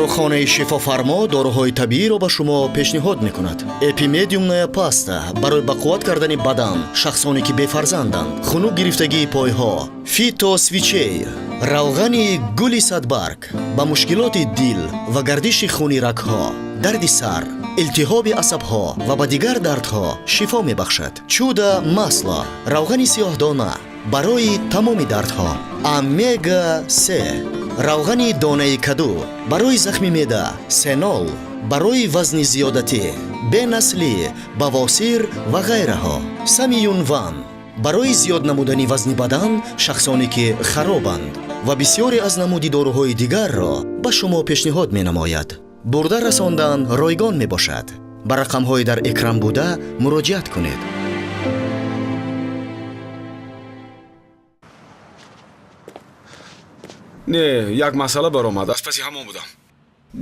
Дорухонаи Шифофармо доруҳои табииро ба шумо пешниҳод мекунад. Эпимедиумная паста барои ба қувват кардани бадан, шахсоне ки бефарзанданд, хунук гирифтагии пойҳо, фитосвичей, равғани гули садбарг ба мушкилоти дил ва гардиши хуни рагҳо, дарди сар, илтиҳоби асабҳо ва ба дигар дардҳо шифо мебахшад. Чудо масло, равғани сиёҳдона барои тамоми дардҳо, омега се, равғани донаи каду барои захми меъда, сенол барои вазни зиёдатӣ, бенаслӣ, бавосир ва ғайраҳо, самиюнван барои зиёд намудани вазни бадан, шахсоне ки харобанд ва бисёре аз намуди доруҳои дигарро ба шумо пешниҳод менамояд. Бурда расондан ройгон мебошад. Ба рақамҳои дар экран буда муроҷиат кунед. Не, як масъала баромад, аз паси ҳамон будам.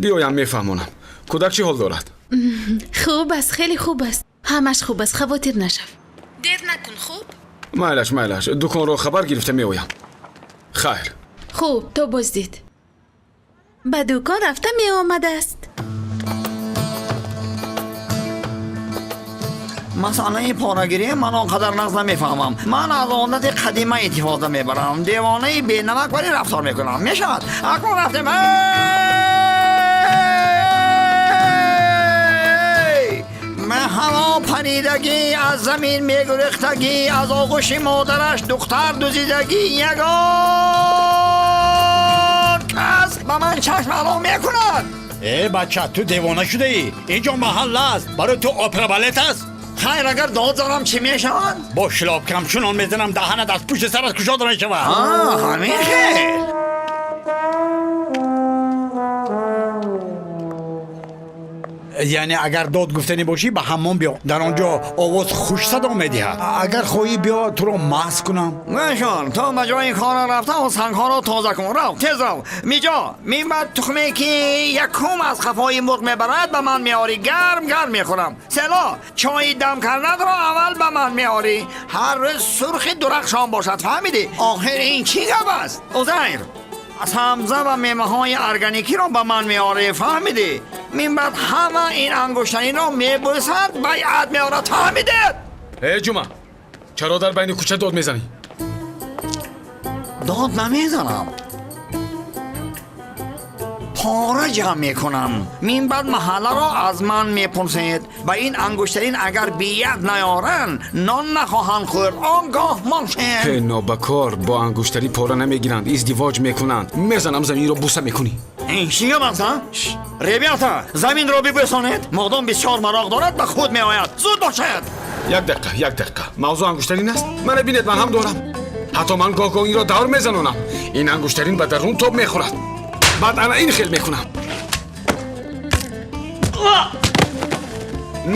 Биёям, мефаҳмонам. Кӯдак чӣ ҳол дорад? Хуб аст, хеле хуб аст. Ҳамаш хуб аст, хавотир нашав. Дер накун, хуб? Майлаш, майлаш, дуконро хабар гирифта меоям. Хайр. Хуб, то боздид. Ба дукон рафта меомадааст. Масъалаи порагирӣ ман он қадар нағз намефаҳмам. Ман аз одати қадима истифода мебарам. Девонаи бенамак вале рафтор мекунам. Мешавад. Акнун рафтем. Ба ҳаво паридагӣ, аз замин мегурехтагӣ, аз оғӯши модараш духтар дузидагӣ, ягон кас ба ман чашм ало мекунад. Э, бача, ту девона шудаӣ. Инҷо маҳалла аст, барои ту опера балет аст. Хайр, агар дод занам чӣ мешавад? Бо шлопкам чунон мезанам, даҳанат аз пушти сарат кушода мешавад. Ҳамин хел. Яъне агар дод гуфтанӣ бошӣ, ба ҳаммом биё, дар он ҷо овоз хушсадо медиҳад. Агар хоҳӣ, биё туро маҳз кунам. Гӯшон, то ба ҷои кора рафтам, сангҳоро тоза кун. Рав, тез рав. Миҷо, минбаъд тухме ки якум аз қафои мурғ мебарад, ба ман меорӣ, гарм гарм мехӯрам. Село, чойи дам карданро аввал ба ман меорӣ. Ҳар рӯз сурхи дурахшон бошад, фаҳмидӣ? Охир ин чӣ гап аст? Узайр, сабза ва меваҳои органикиро ба ман меорӣ, фаҳмидӣ? Минбаъд ҳама ин ангуштариро мебӯсад, байъат меорад, фаҳмидед? Э, Ҷума, чаро дар байни кӯча дод мезанӣ? Дод намезанам, пора ҷамъ мекунам. Минбаъд маҳалларо аз ман мепурсед. Ба ин ангуштарин агар бият наёранд, нон нахоҳанд хӯрд. Он гоҳ мошед. Э, нобакор, бо ангуштарӣ пора намегиранд, издивоҷ мекунанд. Мезанам, заминро буса мекунӣ. Ин чӣ гап аст, а? Ребята, заминро бибӯсонед. Модом бисёр мароқ дорад, ба худ меояд. Зуд бошед. Як дақиқа, як дақиқа. Мавзӯъ ангуштарин аст? Мана бинед, ман ҳам дорам. Ҳатто ман гоҳ-гоҳ инро давр мезанонам. Ин ангуштарин ба дарун тоб мехӯрад. Баъд ана ин хел мекунам.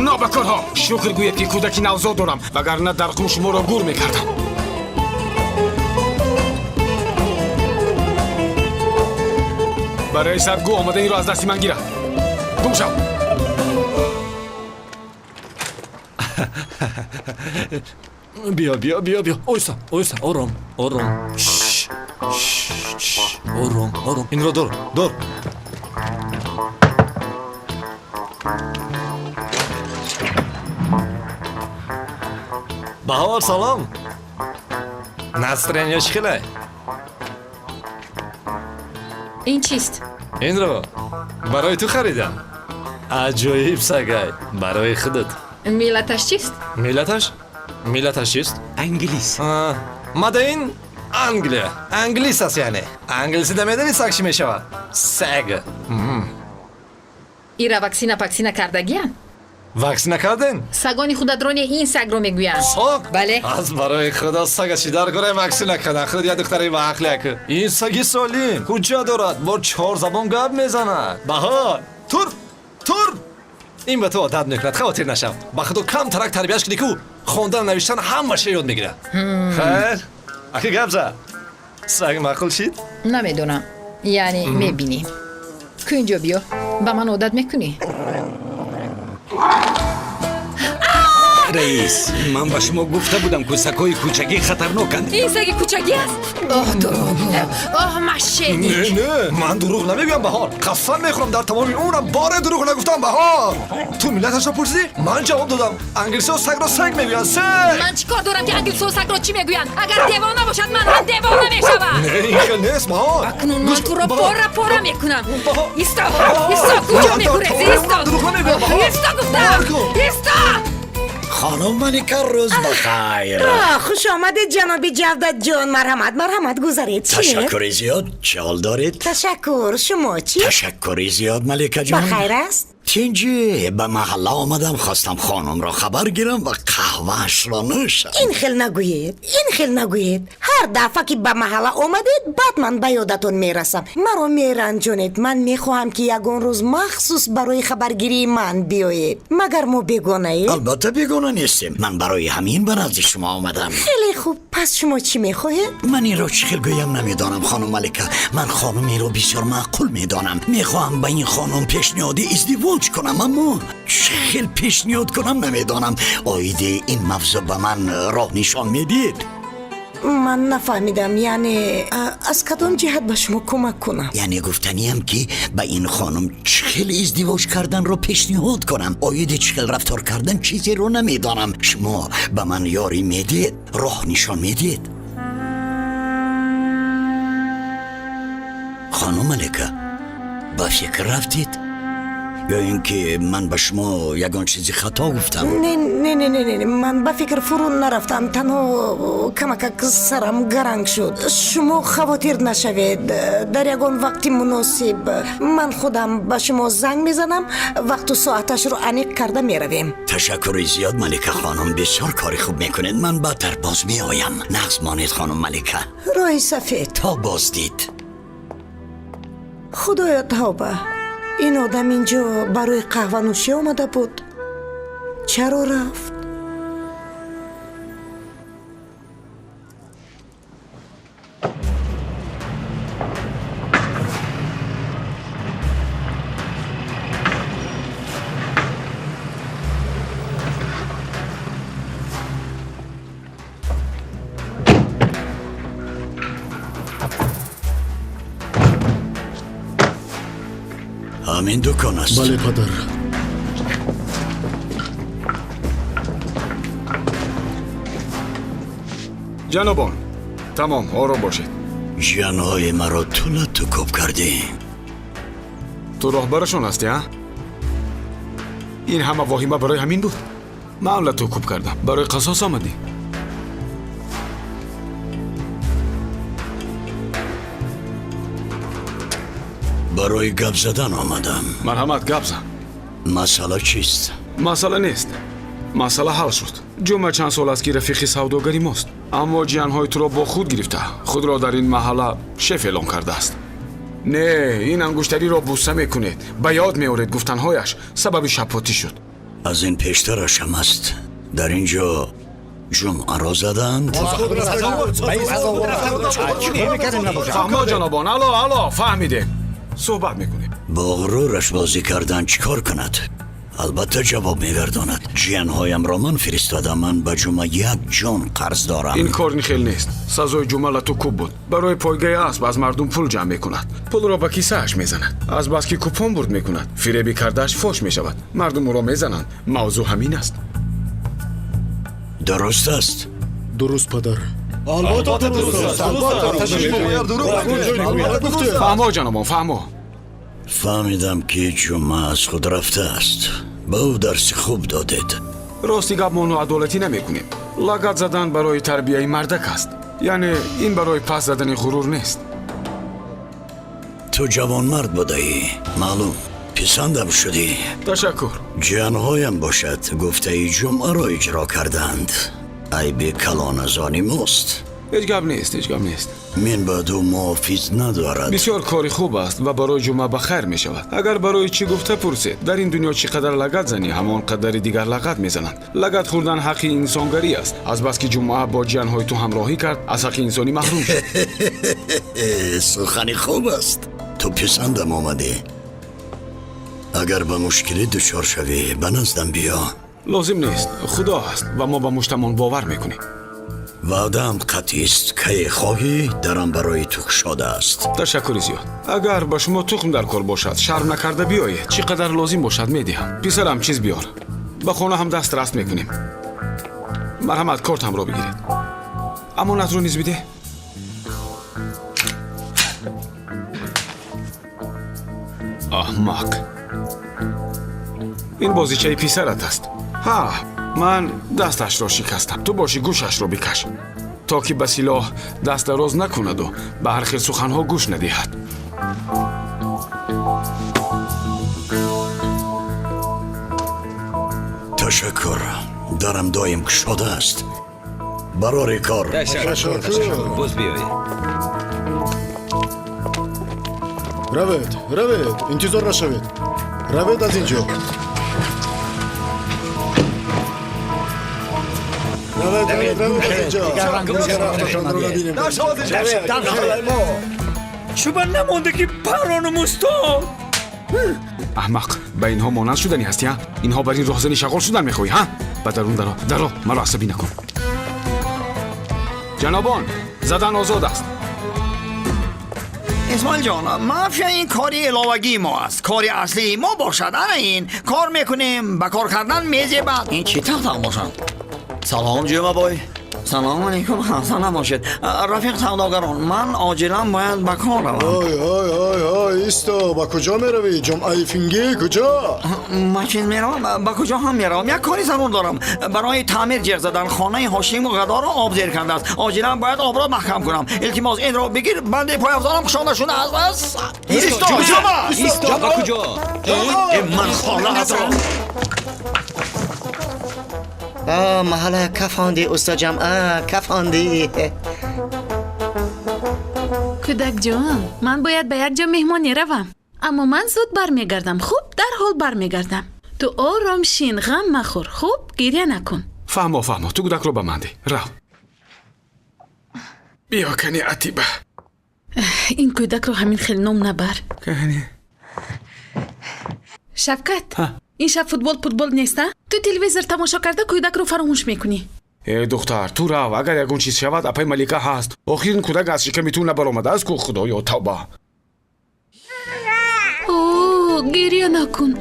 Нобакорҳо, шукр гӯед, ки кӯдаки навзод дорам, вагарна дар қум шуморо гур мекардам. Барои сар гӯ омада инро аз дасти ман гирад. Гум шав. Биё, биё, биё, биё. Ойса, ойса, ором, ором. Ором, ором. Инро дор, дор. Баҳор, салом. Настроение чӣ хелай? Ин чист? Инро барои ту харидам. Аҷоиб сагай, барои худат. Миллаташ чист? Миллаташ? Миллаташ чист? Англис. Made in Англия. Англис аст яъне. Англисида медонӣ саг чӣ мешавад? Саг. Ира ваксина паксина кардагиян? Ваксина карден? Сагони худатро не, ин сагро мегӯянд. Сог? Бале. Аз барои худо сага чӣ дар кора ваксина кардан? Худ як духтари баақле як. Ин саги солим, ҳуҷҷа дорад, бо чор забон гап мезанад. Баҳор, тур, тур. Ин ба ту одат мекунад, хавотир нашав. Ба худо кам тарак тарбияш кунӣ, ку хондан навиштан ҳамаша ёд мегирад. Хайр, аки гап зад. Саг маъқул шид? Намедонам. Яъне мебинем. Ку инҷо биё. Ба ман одат мекунӣ? Раис, ман ба шумо гуфта будам, ку сагҳои кӯчагӣ хатарноканд. Ин саги кӯчагӣ аст? Оҳ, дурӯғгӯ, оҳ, мошенник. Не, не, ман дурӯғ намегӯям, Баҳор. Қасам мехӯрам, дар тамоми умрам боре дурӯғ нагуфтам. Баҳор, ту миллаташро пурсидӣ, ман ҷавоб додам. Англисиҳо сагро саг мегӯянд, саг. Ман чӣ кор дорам, ки англисҳо сагро чӣ мегӯянд? Агар девона бошад, ман ҳам девона мешавам. Не, ин хел нест, Баҳор. Акнун ман туро пора пора мекунам. Исто, исто, куҷо мегурезӣ? Исто, исто гуфтам, исто. Хонум Малика, рӯз бахайр. Хуш омадед, ҷаноби Ҷавдатҷон. Марҳамат, марҳамат, гузаред. Ташаккури зиёд. Чӣ ҳол доред? Ташаккур, шумо чӣ? Ташаккури зиёд, Маликаҷон. Ба хайр аст? Тинҷӣ ба маҳалла омадам, хостам хонумро хабар гирам ва қаҳваашро нӯшам. Ин хел нагӯед, ин хел нагӯед. Ҳар дафъа ки ба маҳалла омадед, баъд ман ба ёдатон мерасам, маро меранҷонед. Ман мехоҳам, ки ягон рӯз махсус барои хабаргирии ман биёед. Магар мо бегонаем? Албатта бегона нестем. Ман барои ҳамин ба назди шумо омадам. Хеле хуб, пас шумо чӣ мехоҳед? Ман инро чӣ хел гӯям, намедонам, хонум Малика. Ман хонумеро бисёр маъқул медонам. Мехоҳам ба ин хонум пешниҳоди издивоҷ кунам, аммо чӣ хел пешниҳод кунам, намедонам. Оиди ин мавзӯъ ба ман роҳ нишон медиҳед? Ман нафаҳмидам, яъне аз кадом ҷиҳат ба шумо кӯмак кунам? Яъне гуфтаниям, ки ба ин хонум чӣ хел издивоҷ карданро пешниҳод кунам. Оиди чӣ хел рафтор кардан чизеро намедонам. Шумо ба ман ёрӣ медиҳед, роҳ нишон медиҳед? Хонум Малика, ба фикр рафтед ё ин ки ман ба шумо ягон чизи хато гуфтам? Не, не, не, не, не, ман ба фикр фурӯ нарафтам, танҳо камакак сарам гаранг шуд. Шумо хавотир нашавед, дар ягон вақти муносиб ман худам ба шумо занг мезанам, вақту соаташро аниқ карда меравем. Ташаккури зиёд, Малика хонум, бисёр кори хуб мекунед. Ман баъдтар боз меоям. Нағз монед, хонум Малика. Роҳи сафед. То боздид. Худоё, тавба! Ин одам инҷо барои қаҳванӯшӣ омада буд, чаро рафт? Ҳамин дукон аст? Бале, падар. Ҷанобон, тамом, ором бошед. Ҷиянҳои маро ту латту кӯб кардӣ. Ту роҳбарашон ҳастӣ, а? Ин ҳама воҳима барои ҳамин буд? Ман латту кӯб кардам, барои қасос омадӣ. Барои гап задан омадам. Марҳамат, гап зан. Масъала чист? Масъала нест, масъала ҳал шуд. Ҷума чанд сол аст, ки рафиқи савдогари мост, аммо ҷиянҳои туро бо худ гирифта, худро дар ин маҳалла шеф эълон кардааст. Не, ин ангуштариро буса мекунед, ба ёд меоред, гуфтанҳояш сабаби шапотӣ шуд. Аз ин пештарашам аст, дар ин ҷо ҷумъаро заданд. Фаҳмо, ҷанобон, алло, алло, фаҳмидем, суҳбат мекунем. Бо ғурураш бозӣ кардан чӣ кор кунад? Албатта ҷавоб мегардонад. Ҷиянҳоямро ман фиристодам. Ман ба Ҷума як ҷон қарз дорам. Ин кор ин хел нест. Сазои Ҷума лату кӯб буд. Барои пойгаи асб аз мардум пул ҷамъ мекунад, пулро ба кисааш мезанад. Азбаски купон бурд мекунад, фиреби кардааш фош мешавад, мардум ӯро мезананд. Мавзӯъ ҳамин аст. Дуруст аст? Дуруст, падар. Фаҳмо, ҷанобон, фаҳмо. Фаҳмидам, ки Ҷума аз худ рафтааст. Ба ӯ дарси хуб додед. Рости гап, мо ноадолатӣ намекунем. Лагат задан барои тарбияи мардак аст, яъне ин барои паст задани ғурур нест. Ту ҷавонмард будаӣ, маълум, писандам шудӣ. Ташаккур. Ҷиянҳоям бошад, гуфтаи Ҷумъаро иҷро карданд. Айби калон аз они мост. Ҳеҷ гап нест, ҳеҷ гап нест. Мин баъд ӯ муҳофиз надорад. Бисёр кори хуб аст ва барои Ҷумъа ба хайр мешавад. Агар барои чӣ гуфта пурсед, дар ин дунё чӣ қадар лагат занӣ, ҳамон қадари дигар лагат мезананд. Лагат хӯрдан ҳаққи инсонгарӣ аст. Азбаски Ҷумъа бо ҷиянҳои ту ҳамроҳӣ кард, аз ҳаққи инсонӣ маҳрум шуд. Сухани хуб аст. Ту писандам омадӣ. Агар ба мушкилӣ дучор шавӣ, ба наздам биё. Лозим нест, Худо ҳаст ва мо ба муштамон бовар мекунем. Ваъдаам қатъист, кае хоҳӣ, дарам барои ту кушодааст. Ташаккури зиёд. Агар ба шумо тухм дар кор бошад, шарм накарда биёед. Чӣ қадар лозим бошад медиҳам. Писарам, чиз биёр. Ба хона ҳам даст раст мекунем. Марҳамат, кортамро бигиред. Амонатро низ бидеҳ. Аҳмақ. Ин бозичаи писарат аст. Ҳа, ман дасташро шикастам. Ту бошӣ гӯшашро бикаш, то ки ба силоҳ даст дароз накунаду ба ҳар хел суханҳо гӯш надиҳад. Ташаккур. Дарам доим кушодааст. Барори кор. Ташаккур. Боз биёед. Равед, равед, интизор нашавед. Равед аз ин ҷо. Равед, равед, равед аз ин ҷо. Шуба намонда ки паронум устод. Аҳмақ, ба инҳо монанд шуданӣ ҳастӣ, ҳа? Инҳо бар ин роҳзани шағол шудан мехоҳӣ, ҳа? Ба дарун даро, даро, маро асабӣ накун. Ҷанобон, задан озод аст. Исмоил ҷон, мафия ин кори иловагии мо аст. Кори аслии мо бошад ана ин. Кор мекунем, ба кор кардан мезебад. Ин чӣ тахтақ бошад? Салом, Ҷумабой. Салом алейкум, хаста набошед. Рафиқ савдогарон, ман оҷилан бояд ба кор равам. Ой, ой, ой, ой, исто, ба куҷо меравӣ? Ҷумъаи фингӣ куҷо? Ман чиз меравам, ба куҷо ҳам меравам. Як кори зарур дорам. Барои таъмир ҷеғ задан хонаи ҳошиму ғадоро об зер кардааст. Оҷилан бояд обро маҳкам кунам. Илтимос, инро бигир, банди пойафзорам кушода шудааст. Исто, Ҷума! Исто, ба куҷо? Ман хонаатро. Маҳалла кафонди, усто ҷамъа, кафонди. Кӯдакҷон, ман бояд ба як ҷо меҳмонӣ равам. Аммо ман зуд бармегардам, хуб? Дарҳол бармегардам. Ту ором шин, ғам махӯр, хуб? Гиря накун. Фаҳмо, фаҳмо, ту кӯдакро ба ман деҳ. Рав. Биё, кани Атиба. Ин кӯдакро ҳамин хел ном набар. Кани. Шавкат, ин шаб футбол путбол нест, а? Ту телевизор тамошо карда кӯдакро фаромӯш мекунӣ. Э, духтар, ту рав, агар ягон чиз шавад, апаи Малика ҳаст. Охир ин кӯдак аз шиками ту набаромадааст ку, худоё, тавба. О, гиря накун.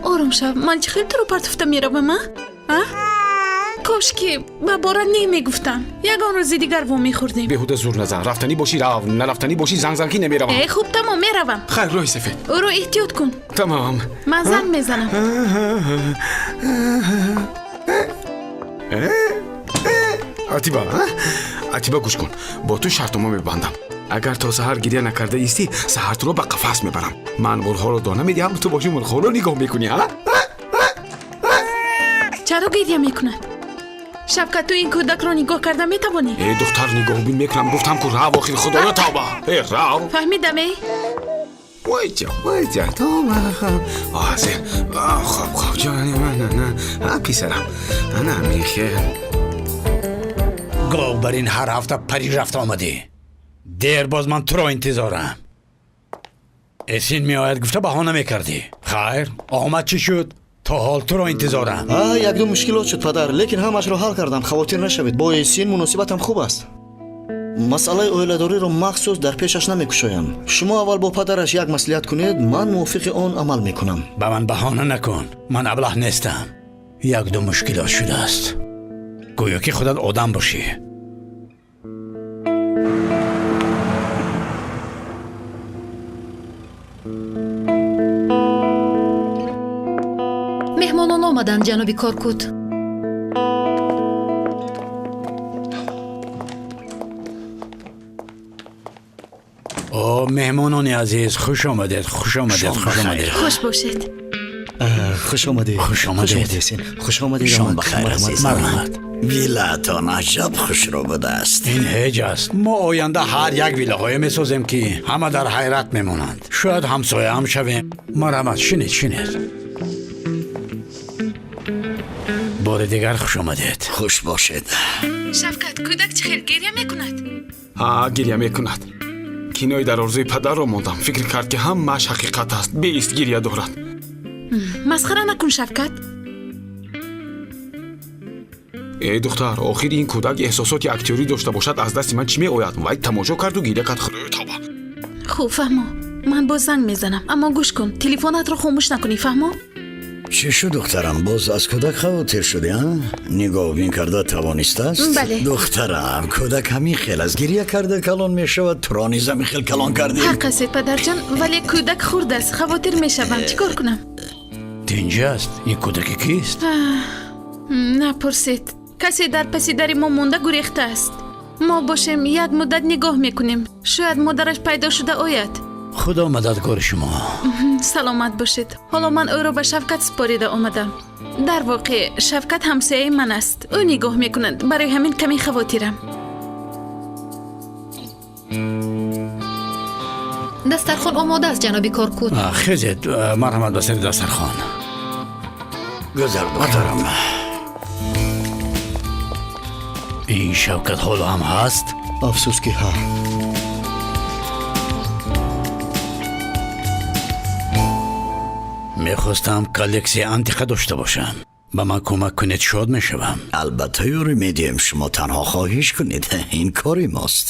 Ором шав, ман чӣ хел туро партофта меравам, а? А? Кошки ба бора не мегуфтам. Ягон рӯзи дигар вомехӯрдем. Беҳуда зур назан. Рафтанӣ бошӣ рав, нарафтанӣ бошӣ занг зан ки намеравам. Э, хуб, тамом, меравам. Хайр, роҳи сафед. Ӯро эҳтиёт кун. Тамом. Ман занг мезанам. Атиба, Атиба, гӯш кун. Бо ту шартнома мебандам. Агар то саҳар гиря накарда истӣ, саҳар туро ба қафас мебарам. Ман мурғҳоро дона медиҳам, ту бошӣ мурғҳоро нигоҳ мекунӣ, ҳа? Чаро гиря мекунад? Шавкат, ту ин кӯдакро нигоҳ карда метавонӣ? Э, духтар, нигоҳубин мекунам. Гуфтам ку рав, охир худоё, тавба. Э, рав. Фаҳмидам, э? Вайҷа, вайҷа, тавба. Ҳозир. Хоб, хоб, ҷони ман, на, на, писарам. Ана мехел. Гов бар ин ҳар ҳафта Париж рафта омадӣ. Дер боз ман туро интизорам. Эсин меояд гуфта баҳона мекардӣ. Хайр, омад чӣ шуд? То ҳол туро интизорам. Якду мушкилот шуд, падар, лекин ҳамашро ҳал кардам. Хавотир нашавед, бо Эсин муносибатам хуб аст. Масъалаи оиладориро махсус дар пешаш намекушоям. Шумо аввал бо падараш як маслиҳат кунед, ман мувофиқи он амал мекунам. Ба ман баҳона накун, ман аблаҳ нестам. Якду мушкилот шудааст. Гӯё ки худат одам бошӣ. Меҳмонон омаданд, ҷаноби Коркут. О, меҳмонони азиз, хуш омадед, хуш омадед, хуш омадед. Хуш бошед. Хуш омадед. Хуш омадед. Хуш омадед. Шом бахайр, азизам. Марҳамат. Виллаатон аҷаб хушрӯ будааст. Ин ҳеҷ аст. Мо оянда ҳар як виллаҳое месозем, ки ҳама дар ҳайрат мемонанд. Шояд ҳамсояам шавем. Марҳамат, шинед, шинед. Бори дигар хуш омадед. Хуш бошед. Шавкат, кӯдак чӣ хел гиря мекунад? Ҳа, гиря мекунад. Кинои дар орзуи падарро мондам. Фикр кард, ки ҳамааш ҳақиқат аст. Беист гиря дорад. Масхара накун, Шавкат. Эй духтар, охир ин кӯдак эҳсосоти актёрӣ дошта бошад, аз дасти ман чӣ меояд? Вай тамошо карду гиря кард. Худоё, тавба! Хуб, фаҳмо, ман боз занг мезанам, аммо гӯш кун, телефонатро хомӯш накунӣ, фаҳмо? Чӣ шуд, духтарам? Боз аз кӯдак хавотир шудӣ, а? Нигоҳбин карда тавонистааст? Бале. Духтарам, кӯдак ҳамин хел аст, гиря карда калон мешавад, туро низ ҳамин хел калон кардем. Ҳақ ҳастед, падарҷон, вале кӯдак хурд аст, хавотир мешавам. Чӣ кор кунам? Тинҷ аст? Ин кӯдаки кист? Напурсед. Касе дар паси дари мо монда гурехтааст. Мо бошем, як муддат нигоҳ мекунем, шояд модараш пайдо шуда ояд. Худо мададгори шумо. Саломат бошед. Ҳоло ман ӯро ба Шавкат супорида омадам. Дар воқеъ Шавкат ҳамсояи ман аст, ӯ нигоҳ мекунад, барои ҳамин каме хавотирам. Дастархон омода аст, ҷаноби коркун. Хезед, марҳамат ба сари дастархон. Гузар, духтарам. Ин Шавкат ҳоло ҳам ҳаст? Афсӯс ки ҳа. Мехостам коллексия антиқа дошта бошам. Ба ман кӯмак кунед, шод мешавам. Албатта, ёрӣ медиҳем, шумо танҳо хоҳиш кунед, ин кори мост.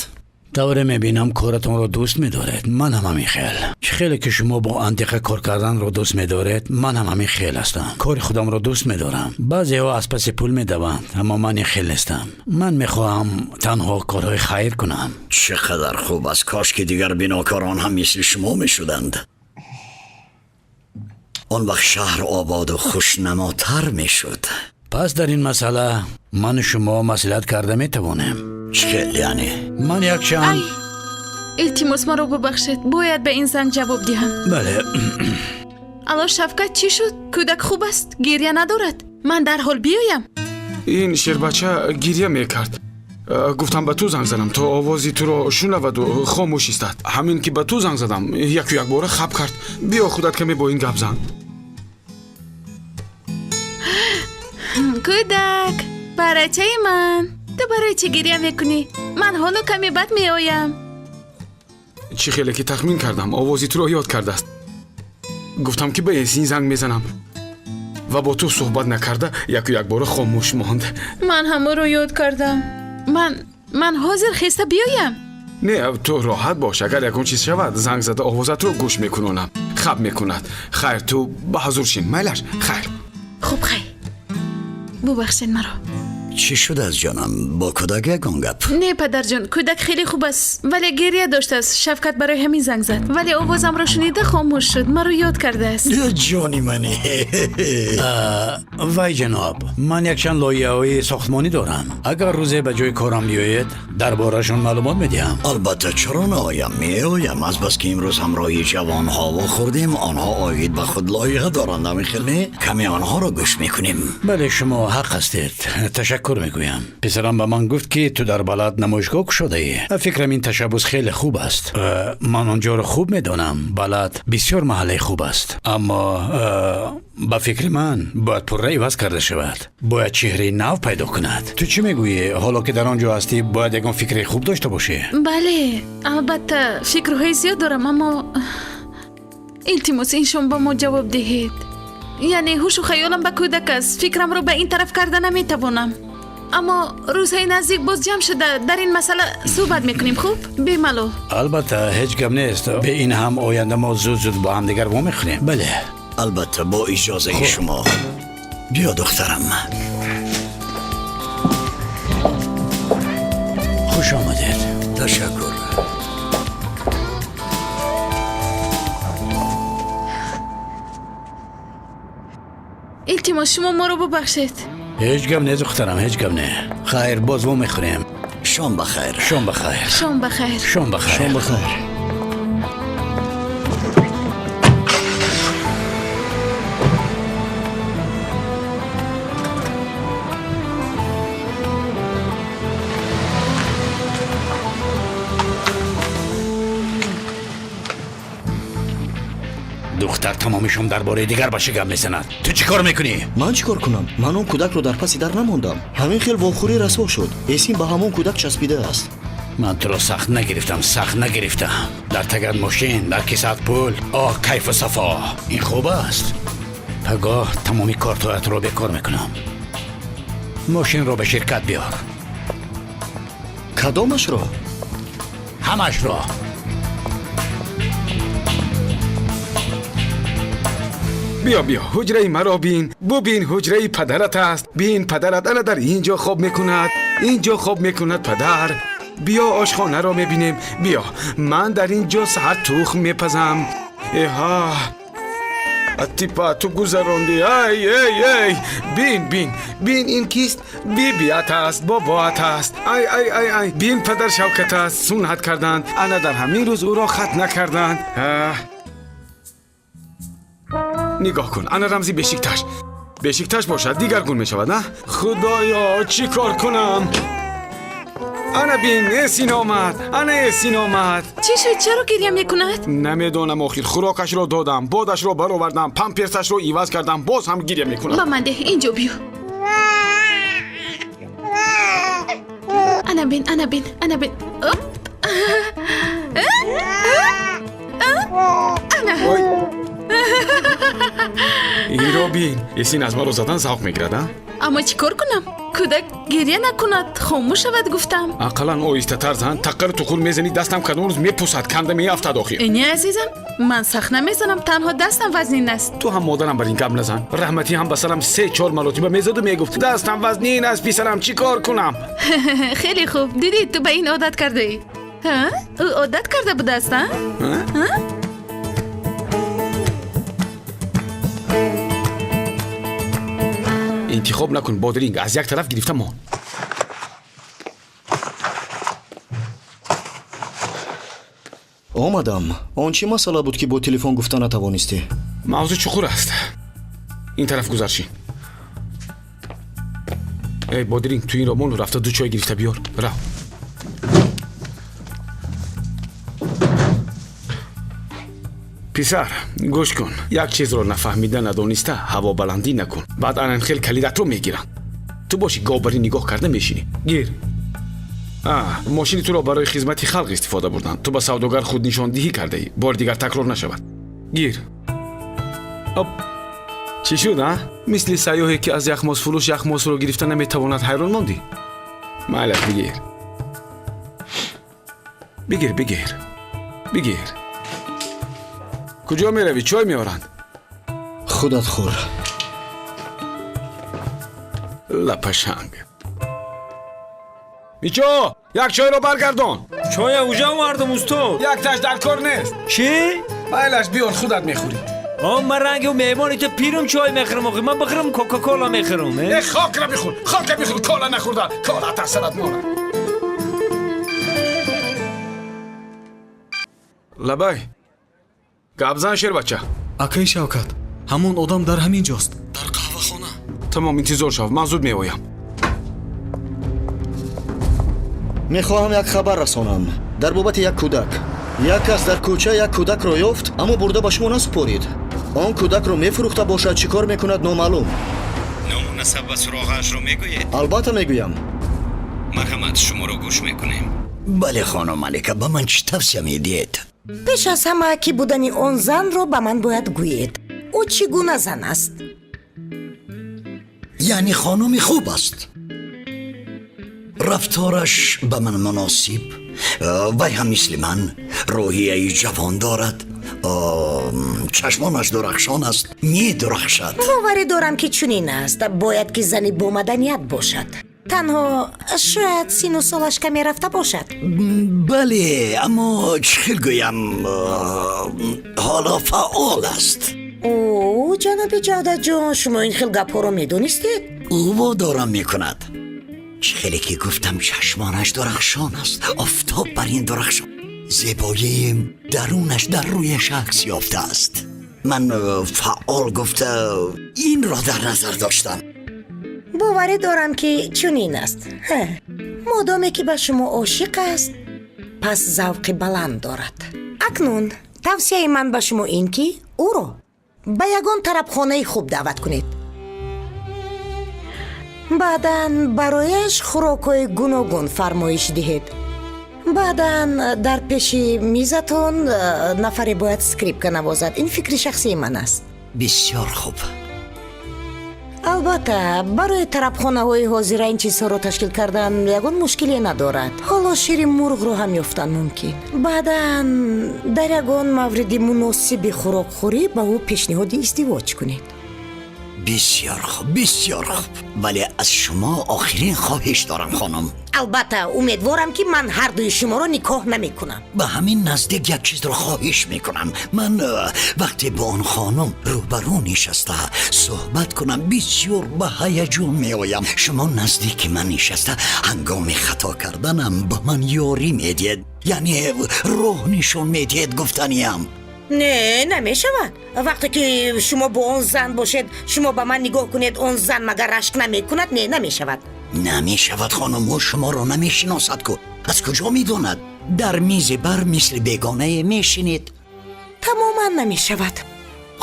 Тавре мебинам, коратонро дӯст медоред. Ман ҳам ҳамин хел. Чӣ хеле ки шумо бо антиқа кор карданро дӯст медоред, ман ҳам ҳамин хел ҳастам. Кори худамро дӯст медорам. Баъзеҳо аз паси пул медаванд, аммо ман ин хел нестам. Ман мехоҳам танҳо корҳои хайр кунам. Чӣ қадар хуб аст! Кош ки дигар бинокорон ҳам мисли шумо мешуданд. Он вақт шаҳр ободу хушнамотар мешуд. Пас дар ин масъала ману шумо маслиҳат карда метавонем. Чӣ хел яъне? Ман якчанд Илтимос, маро бубахшед, бояд ба ин занг ҷавоб диҳам. Бале. Алло, Шавкат, чӣ шуд? Кӯдак хуб аст? Гиря надорад? Ман дарҳол биёям? Ин шербача гиря мекард. Гуфтам ба ту занг занам, то овози туро шунаваду хомӯш истад. Ҳамин ки ба ту занг задам, яку якбора хаб кард. Биё, худат каме бо ин гап зан. Кӯдак, барачаи ман, ту барои чӣ гиря мекунӣ? Ман ҳоло каме баъд меоям. Чӣ хеле ки тахмин кардам, овози туро ёд кардааст. Гуфтам ки ба Эсин занг мезанам ва бо ту суҳбат накарда яку якбора хомӯш монд. Ман ҳамаро ёд кардам. Ман ҳозир хеста биёям? Не, ту роҳат бош, агар ягон чиз шавад, занг зада овозатро гӯш мекунонам. Хаб мекунад. Хайр, ту ба ҳузур шин, майлаш? Хайр. Хуб, хайр, бубахшед маро. Чӣ шудааст, ҷонам? Бо кӯдак ягон гап? Не, падарҷон, кӯдак хеле хуб аст, вале гиря доштааст. Шавкат барои ҳамин занг зад, вале овозамро шунида хомӯш шуд, маро ёд кардааст. Ҷони мани. Вай ҷаноб, ман якчанд лоиҳаҳои сохтмонӣ дорам. Агар рӯзе ба ҷои корам биёед, дар борашон маълумот медиҳам. Албатта, чаро наоям? Меоям. Азбаски имрӯз ҳамроҳи ҷавонҳо вохӯрдем, онҳо оид ба худ лоиҳа доранд, ҳамин хел не? Каме онҳоро гӯш мекунем. Бале, шумо ҳақ ҳастед. Ташаккур мегӯям. Писарам ба ман гуфт, ки ту дар Балад намоишгоҳ кушодаӣ. Фикрам, ин ташаббус хеле хуб аст. Ман он ҷоро хуб медонам. Балад бисёр маҳаллаи хуб аст, аммо ба фикри ман бояд пурра иваз карда шавад, бояд чеҳраи нав пайдо кунад. Ту чӣ мегӯӣ? Ҳоло ки дар он ҷо ҳастӣ, бояд ягон фикри хуб дошта бошӣ. Бале, албатта, фикрҳои зиёд дорам, аммо илтимос, ин шом ба мо ҷавоб диҳед. Яъне ҳушу хаёлам ба кӯдак аст, фикрамро ба ин тараф карда наметавонам, аммо рӯзҳои наздик боз ҷамъ шуда дар ин масъала суҳбат мекунем. Хуб, бемалол. Албатта, ҳеҷ гап нест. Бе ин ҳам оянда мо зуд зуд бо ҳамдигар вомехӯрем. Бале. Албатта, бо иҷозаи шумо. Биё, духтарам. Хуш омадед. Ташаккур. Илтимос, шумо моро бубахшед. Ҳеҷ гап не, духтарам, ҳеҷ гап не. Хайр, боз вомехӯрем. Шом ба хайр. Шом ба хайр. Шом ба хайр. Шом ба хайр. Шом ба хайр. Духтар тамоми шом дар бораи дигар бача гап мезанад. Ту чӣ кор мекунӣ? Ман чӣ кор кунам? Ман он кӯдакро дар паси дар намондам. Ҳамин хел вохӯрӣ расво шуд. Эсин ба ҳамон кӯдак часпидааст. Ман туро сахт нагирифтам, сахт нагирифтам. Дар тагат мошин, дар кисаат пул. Оҳ, кайфу сафо, ин хуб аст. Пагоҳ тамоми кортҳоятро бекор мекунам. Мошинро ба ширкат биёр. Кадомашро? Ҳамашро. Биё, биё, ҳуҷраи маро бин. Бубин, ҳуҷраи падарат аст. Бин, падарат ана дар ин ҷо хоб мекунад. Ин ҷо хоб мекунад падар. Биё, ошхонаро мебинем. Биё, ман дар ин ҷо саҳар тухм мепазам. Эҳа, типа ту гузарондӣ. Ай, эй, эй, бин, бин, бин, ин кист? Бибиат аст, бобоат аст. Ай, ай, ай, ай, бин, падар Шавкат аст. Суннат карданд. Ана дар ҳамин рӯз ӯро хат накарданд. Нигоҳ кун, ана рамзи Бешикташ. Бешикташ бошад, дигаргун мешавад, на? Худоё, чӣ кор кунам? Ана бин, Эсин омад, ана Эсин омад. Чӣ шуд? Чаро гирья мекунад? Намедонам, охир хӯрокашро додам, бодашро баровардам, памперсашро иваз кардам, боз ҳам гирья мекунад. Ба ман деҳ, инҷо биё. Ана бин, ана бин, ана бин. Ана. Инро бин, Эсин аз маро задан завқ мегирад, а? Аммо чӣ кор кунам? Кӯдак гирья накунад, хомӯш шавад, гуфтам. Ақаллан оҳистатар зан, таққару туқур мезанӣ, дастам кадом рӯз мепусад, канда меафтад охир. Не, азизам, ман сахт намезанам, танҳо дастам вазнин аст. Ту ҳам модарам бар ин гап назан. Раҳматӣ ҳам ба сарам 3-4 маротиба мезаду мегуфт: дастам вазнин аст, писарам, чӣ кор кунам? Хеле хуб, дидӣ, ту ба ин одат кардаӣ. Ӯ одат карда будааст, а? Интихоб накун, бодринг аз як тараф гирифта мон. Омадам. Он чӣ масъала буд, ки бо телефон гуфта натавонистӣ? Мавзӯъ чуқур аст. Ин тараф гузаршин. Эй, бодринг, ту инро мону рафта ду чой гирифта биёр. Рав. Писар, гӯш кун. Як чизро нафаҳмида, надониста ҳавобаландӣ накун. Баъд ананхел калидатро мегиранд. Ту боши говбарӣ нигоҳ карда мешинӣ. Гир. Мошини туро барои хизмати халқ истифода бурданд. Ту ба савдогар худнишондиҳӣ кардаӣ. Бори дигар такрор нашавад. Гир. Оп. Чӣ шуд, а? Мисли сайёҳе, ки аз яхмосфурӯш яхмосро гирифта наметавонад, ҳайрон мондӣ? Майлаш, бигир. Бигир, бигир. Бигир. Куҷо меравӣ? Чой меоранд. Худат хӯр. Лапашанг. Мичо, як чойро баргардон. Чоя уҷа овардам, устод. Якташ дар кор нест. Чӣ? Майлаш, биёр, худат мехӯрӣ. Ман ранги меҳмони ту пирум чой мехӯрам, охи ман бихӯрам кока-кола мехӯрам. Э, хокра бихӯр, хокра бихӯр, кола нахӯрда, кола тасарат монад. Лабай. Гап зан, шербача. Акаи Шавкат, ҳамон одам дар ҳамин ҷост, дар қаҳвахона. Тамом, интизор шав, ман зуд меоям. Мехоҳам як хабар расонам дар бобати як кӯдак. Як кас дар кӯча як кӯдакро ёфт, аммо бурда ба шумо насупорид. Он кӯдакро мефурӯхта бошад, чӣ кор мекунад, номаълум. Ному насаб ва суроғаашро мегӯед? Албатта мегӯям. Марҳамат, шуморо гӯш мекунем. Бале, хонум Малика, ба ман чӣ тавсия медиҳед? Пеш аз ҳама ки будани он занро ба ман бояд гӯед. Ӯ чӣ гуна зан аст? Яъне хонуми хуб аст. Рафтораш ба ман муносиб. Вай ҳам мисли ман рӯҳияи ҷавон дорад. Чашмонаш дурахшон аст, медурахшад. Боварӣ дорам, ки чунин аст. Бояд ки зани бомаданият бошад. Танҳо шояд сину солаш каме рафта бошад. Бале, аммо чӣ хел гӯям, ҳоло фаъол аст. О, ҷаноби Ҷавдатҷон, шумо ин хел гапҳоро медонистед? Ӯ водорам мекунад. Чӣ хеле ки гуфтам, чашмонаш дурахшон аст, офтоб бар ин дурахшон. Зебоии дарунаш дар рӯяш акс ёфтааст. Ман фаъол гуфта инро дар назар доштам. Боварӣ дорам, ки чунин аст. Модоме ки ба шумо ошиқ аст, пас завқи баланд дорад. Акнун тавсияи ман ба шумо ин ки ӯро ба ягон тарабхонаи хуб даъват кунед. Баъдан барояш хӯрокҳои гуногун фармоиш диҳед. Баъдан дар пеши мизатон нафаре бояд скрипка навозад. Ин фикри шахсии ман аст. Бисёр хуб. Албатта, барои тарабхонаҳои ҳозира ин чизҳоро ташкил кардан ягон мушкиле надорад. Ҳоло шири мурғро ҳам ёфтан мумкин. Баъдан дар ягон мавриди муносиби хӯрокхӯрӣ ба ӯ пешниҳоди издивоҷ кунед. Бисёр хуб, бисёр хуб, вале аз шумо охирин хоҳиш дорам, хонум. Албатта, умедворам, ки ман ҳардуи шуморо никоҳ намекунам. Ба ҳамин наздик як чизро хоҳиш мекунам. Ман вақте бо он хонум рӯбарӯ нишаста суҳбат кунам, бисёр ба ҳаяҷон меоям. Шумо наздики ман нишаста ҳангоми хато карданам ба ман ёрӣ медиҳед, яъне роҳ нишон медиҳед, гуфтаниям. Не, намешавад. Вақте ки шумо бо он зан бошед, шумо ба ман нигоҳ кунед, он зан магар рашк намекунад? Не, намешавад. Намешавад, хонум, ӯ шуморо намешиносад ку, аз куҷо медонад? Дар мизи бар мисли бегонае мешинед. Тамоман намешавад.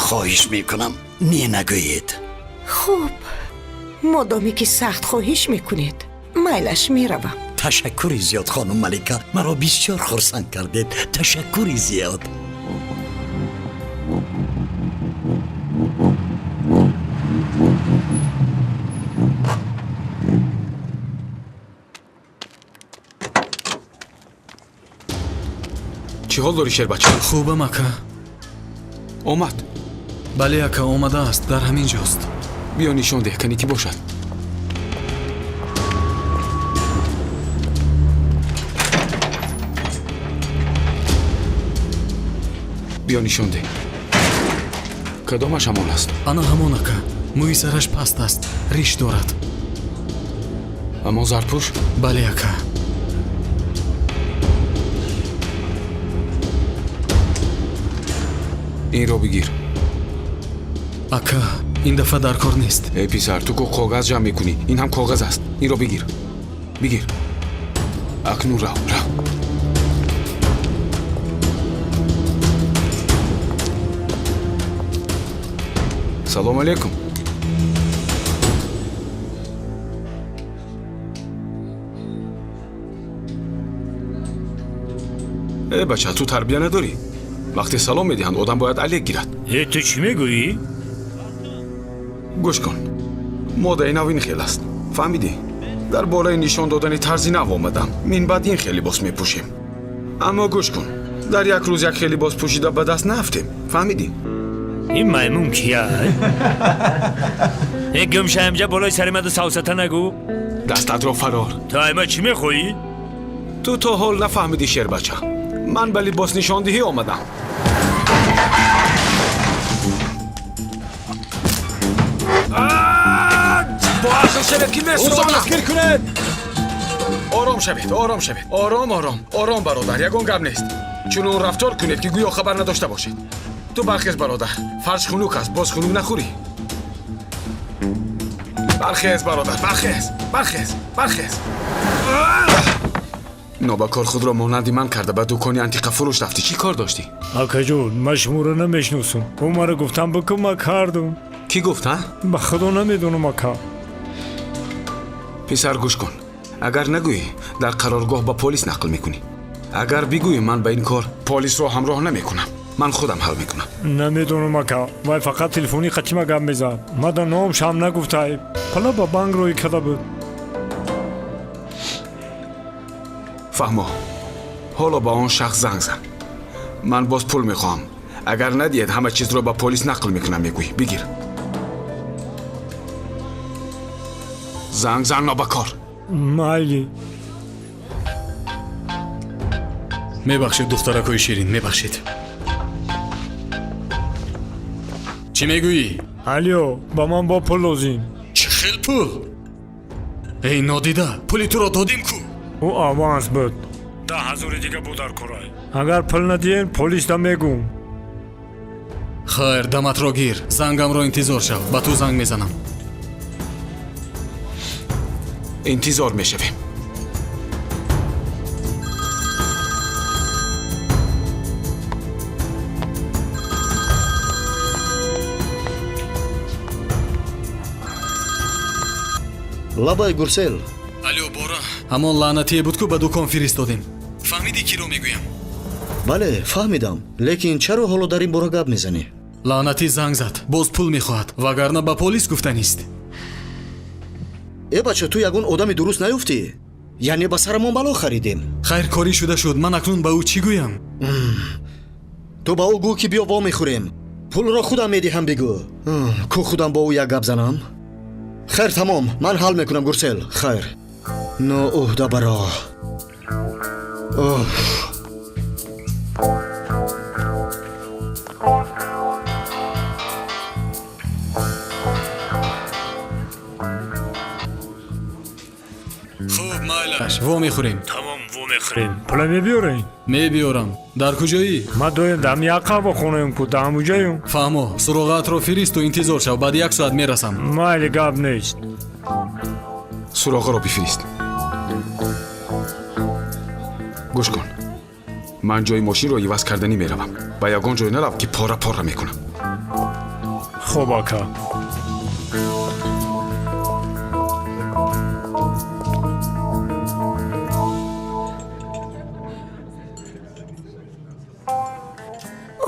Хоҳиш мекунам, не нагӯед. Хуб, модоме ки сахт хоҳиш мекунед, майлаш меравам. Ташаккури зиёд, хонум Малика, маро бисёр хурсанд кардед. Ташаккури зиёд. Чӣ ҳол дорӣ, шербача? Хубам, ака. Омад? Бале, ака, омадааст, дар ҳамин ҷост. Биё нишон деҳ, кани кӣ бошад. Биё нишон деҳ, кадомаш ҳамон аст? Ана ҳамон, ака. Мӯи сараш паст аст, риш дорад. Ҳамон зарпӯш? Бале, ака. Инро бигир. Ака, ин дафъа дар кор нест. Э писар, ту ку коғаз ҷамъ мекунӣ, ин ҳам коғаз аст. Инро бигир, бигир. Акнун рав, рав. Салом алейкум. Э бача, ту тарбия надорӣ. Вақте салом медиҳанд, одам бояд алек гирад. Э, ту чӣ мегӯӣ? Гӯш кун, модаи нав ин хел аст, фаҳмидӣ? Дар бораи нишон додани тарзи нав омадам. Минбаъд ин хел либос мепӯшем. Аммо гӯш кун, дар як рӯз як хел либос пӯшида ба даст наафтем, фаҳмидӣ? Ин маймун кия? Э, гумша, инҷа болои сари маду савсата нагӯ. Дастатро фарор. Ту ай ма чӣ мехоҳӣ? Ту то ҳол нафаҳмидӣ, шербача. Ман ба либоснишондиҳӣ омадам. Бо ақл шавед, ки месӯзонам. Дастгир кунед. Ором шавед, ором шавед, ором, ором, ором, бародар, ягон гап нест. Чунон рафтор кунед, ки гӯё хабар надошта бошед. Ту бархез, бародар, фарш хунук аст, боз хунук нахӯрӣ. Бархез, бародар, бархез, бархез, бархез. Нобакор худро монанди ман карда ба дукони антиқафурӯш рафтӣ. Чӣ кор доштӣ? Акаҷон, ман шуморо намешиносам. Ӯ маро гуфтам бикун, ман кардам. Кӣ гуфт, а? Ба худо намедонам, ака. Писар, гӯш кун, агар нагӯӣ, дар қароргоҳ ба полис нақл мекунӣ. Агар бигӯӣ, ман ба ин кор полисро ҳамроҳ намекунам, ман худам ҳал мекунам. Намедонам, ака, вай фақат телефони қатима гап мезад. Ман дар номшам нагуфтай, пала ба банк рӯй карда буд. Фаҳмо, ҳоло ба он шахс занг зан. Ман боз пул мехоҳам. Агар надиҳед, ҳама чизро ба полис нақл мекунам, мегӯӣ. Бигир. Занг зан, нобакор. Майли. Мебахшед, духтаракҳои ширин, мебахшед. Чӣ мегӯӣ? Алё, ба ман бо пул лозим. Чӣ хел пул? Эй нодида, пули туро додим ку. Ӯ аванс буд. 10 000 дига буд дар корай. Агар пул надиҳем, полисда мегӯм. Хайр, даматро гир, зангамро интизор шав, ба ту занг мезанам. Интизор мешавем. Лабай, Гурсел. Алё, бора, ҳамон лаънатие буд, ку ба дукон фиристодем. Фаҳмидӣ, киро мегӯям? Бале, фаҳмидам, лекин чаро ҳоло дар ин бора гап мезанӣ? Лаънатӣ занг зад, боз пул мехоҳад, вагарна ба полис гуфтанист. Э бача, ту ягон одами дуруст наёфтӣ? Яъне ба сарамон бало харидем. Хайр, корӣ шуда шуд. Ман акнун ба ӯ чӣ гӯям? Ту ба ӯ гӯ, ки биё вомехӯрем, пулро худам медиҳам, бигӯ. Ку худам бо ӯ як гап занам. Хайр, тамом, ман ҳал мекунам, Гурсел. Хайр, ноуҳдабаро. Хуб, майлаш, вомехӯрем. Тамом, вомехӯрем. Пула мебиёрем? Мебиёрам. Дар куҷоӣ? Ман доим дар як қаҳвахонаем ку, дар ҳамуҷоюм. Фаҳмо, суроғаатро фиристу интизор шав, баъди як соат мерасам. Майли, гап нест. Суроғаро бифирист. Гӯш кун, ман ҷои мошинро иваз карданӣ меравам. Ба ягон ҷой нарав, ки пора пора мекунам. Хуб, ака.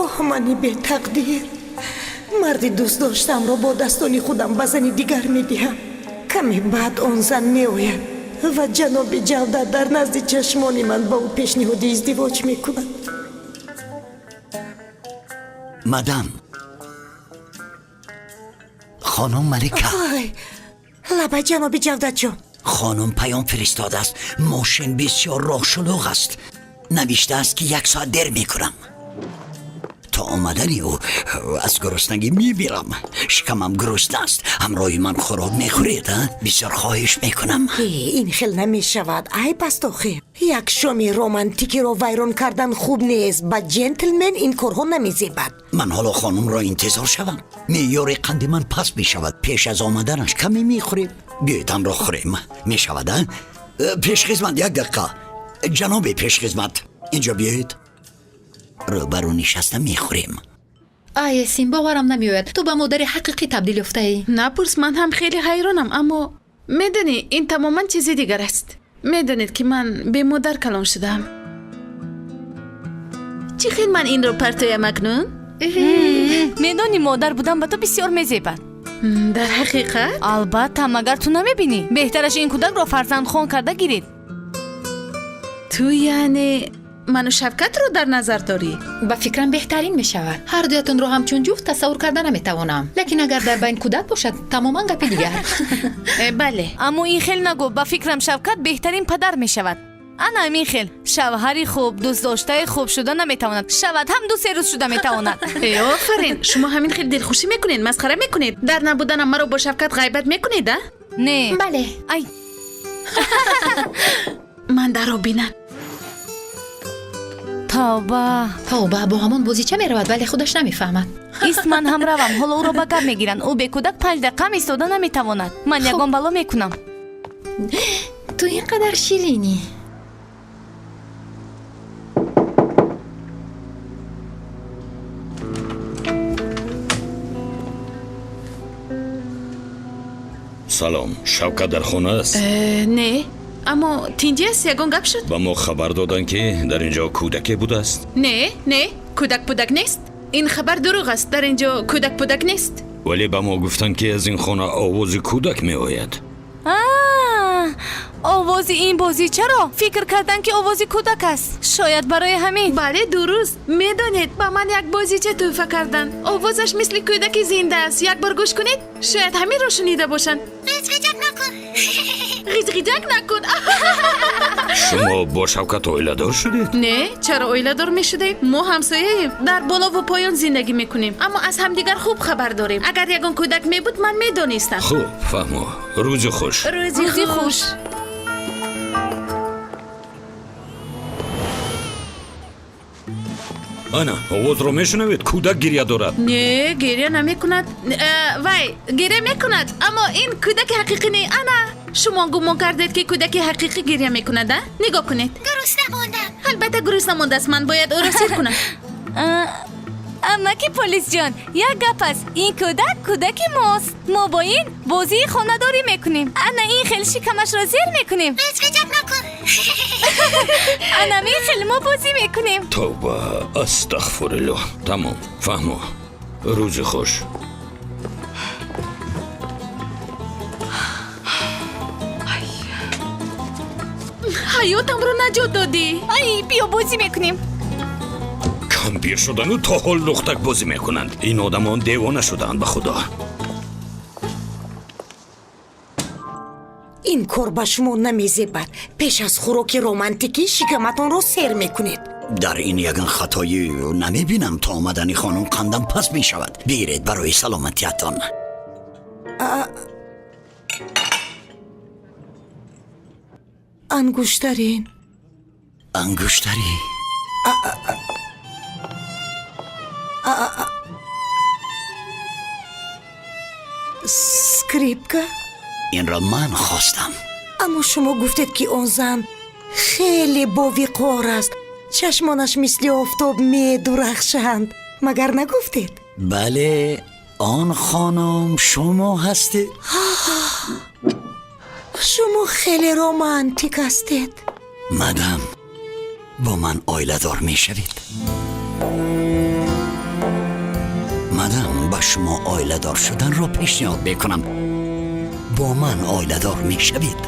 Оҳ, мани бетақдир, марди дӯст доштамро бо дастони худам ба зани дигар медиҳам. Каме баъд он зан меояд ва ҷаноби Ҷавдат дар назди чашмони ман ба ӯ пешниҳоди издивоҷ мекунад. Мадам, хонум Малика. Ой, лабай, ҷаноби Ҷавдатҷон. Хонум паём фиристодааст, мошин бисёр роҳ шулуғ аст. Навиштааст, ки як соат дер мекунам. То омадани ӯ аз гуруснагӣ мемирам. Шикамам гурусна аст. Ҳамроҳи ман хӯрок мехӯред, а? Бисёр хоҳиш мекунам. Э, ин хел намешавад, айб аст охир. Як шоми романтикиро вайрон кардан хуб нест. Ба ҷентлмен ин корҳо намезебад. Ман ҳоло хонумро интизор шавам, меъёри қанди ман паст мешавад. Пеш аз омаданаш каме мехӯрем. Биёед, ҳамроҳ хӯрем, мешавад, а? Пешхизмат, як дақиқа. Ҷаноби пешхизмат, инҷо биёед. Рӯбарӯ нишаста мехӯрем. Ай, Эсин, боварам намеояд, ту ба модари ҳақиқӣ табдил ёфтаӣ. Напурс, ман ҳам хеле ҳайронам, аммо медонӣ, ин тамоман чизи дигар аст. Медонед, ки ман бемодар калон шудаам. Чӣ хел ман инро партоям акнун? Медонӣ, модар будан ба ту бисёр мезебад. Дар ҳақиқат? Албатта, магар ту намебинӣ? Беҳтараш ин кӯдакро фарзандхон карда гиред. Ту яъне ману Шавкатро дар назар дорӣ? Ба фикрам, беҳтарин мешавад. Ҳар дуятонро ҳамчун ҷуфт тасаввур карда наметавонам, лекин агар дар байн кӯдак бошад, тамоман гапи дигар. Бале. Аммо ин хел нагӯ. Ба фикрам, Шавкат беҳтарин падар мешавад. Ана ҳамин хел шавҳари хуб, дӯстдоштаи хуб шуда наметавонад. Шавад ҳам ду се рӯз шуда метавонад. Э, офарин! Шумо ҳамин хел дилхушӣ мекунед, масхара мекунед. Дар набуданам маро бо Шавкат ғайбат мекунед, а? Не. Бале. Ай. Ман даро бинам. Тавба. Тавба, бо ҳамон бозича меравад, вале худаш намефаҳмад. Ист, ман ҳам равам. Ҳоло ӯро ба гап мегиранд. Ӯ бекӯдак 5 дақиқаам истода наметавонад. Ман ягон бало мекунам. Ту ин қадар ширинӣ. Салом, Шавкат дар хона аст? Не, аммо тинҷӣ аст? Ягон гап шуд? Ба мо хабар доданд, ки дар ин ҷо кӯдаке будааст. Не, не, кӯдак пудак нест. Ин хабар дурӯғ аст. Дар ин ҷо кӯдак пудак нест. Вале ба мо гуфтанд, ки аз ин хона овози кӯдак меояд. Овози ин бозичаро фикр карданд, ки овози кӯдак аст. Шояд барои ҳамин. Бале, дуруст. Медонед, ба ман як бозича тӯҳфа карданд. Овозаш мисли кӯдаки зинда аст. Як бор гӯш кунед, шояд ҳаминро шунида бошанд. Ғиҷғиҷак накун. Ғиҷғиҷак накун. Шумо бо Шавкат оиладор шудед? Не, чаро оиладор мешудаем? Мо ҳамсояем, дар болову поён зиндагӣ мекунем, аммо аз ҳамдигар хуб хабар дорем. Агар ягон кӯдак мебуд, ман медонистам. Хуб, фаҳмо. Рӯзи хуш. Рӯзи хуш. Ана, овозро мешунавед? Кӯдак гиря дорад. Не, гиря намекунад. Вай гиря мекунад, аммо ин кӯдаки ҳақиқӣ не. Ана, шумо гумон кардед, ки кӯдаки ҳақиқӣ гиря мекунад, а? Нигоҳ кунед. Гурусна мондам. Албатта, гурусна мондааст. Ман бояд ӯро сер кунам. Амаки полисҷон, як гап аст. Ин кӯдак кӯдаки мост. Мо бо ин бозии хонадорӣ мекунем. Ана ин хел шикамашро зер мекунем. Ғиҷғиҷак накун. Ана ин хел мо бозӣ мекунем. Тавба, астағфируллоҳ. Тамом, фаҳмо. Рӯзи хуш. Ҳаётамро наҷот додӣ. Ай, биё бозӣ мекунем. Кампир шудану то ҳол лухтак бозӣ мекунанд. Ин одамон девона шудаанд, ба худо. Ин кор ба шумо намезебад. Пеш аз хӯроки романтикӣ шикаматонро сер мекунед. Дар ин ягон хатоӣ намебинам. То омадани хонум қандам паст мешавад. Бигиред барои саломатиятон. Ангуштарин. Ангуштарӣ. Скрипка. Инро ман хостам. Аммо шумо гуфтед, ки он зан хеле бовиқор аст, чашмонаш мисли офтоб медурахшанд. Магар нагуфтед? Бале, он хонум шумо ҳастед. Шумо хеле романтик ҳастед. Мадам, бо ман оиладор мешавед? Мадам, ба шумо оиладор шуданро пешниҳод мекунам. Бо ман оиладор мешавед?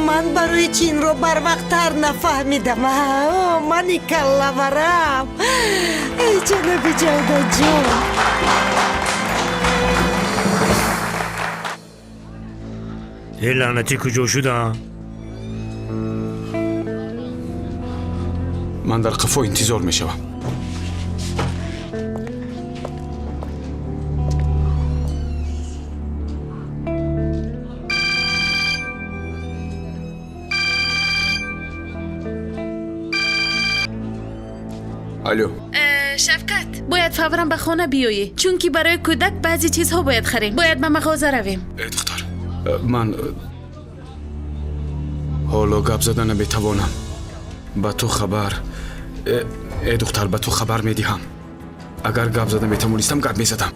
Ман барои чӣ инро барвақттар нафаҳмидам? Мани каллаварам. Эй ҷаноби Ҷавдаҷон. Э, лаънатӣ, куҷо шудам? Ман дар қафо интизор мешавам. Алло. Шавкат, бояд фавран ба хона биёӣ, чунки барои кӯдак баъзе чизҳо бояд харем. Бояд ба мағоза равем. Э, духтар, ман ҳоло гап зада наметавонам. Ба ту хабар, э, духтар, ба ту хабар медиҳам. Агар гап зада метавонистам, гап мезадам.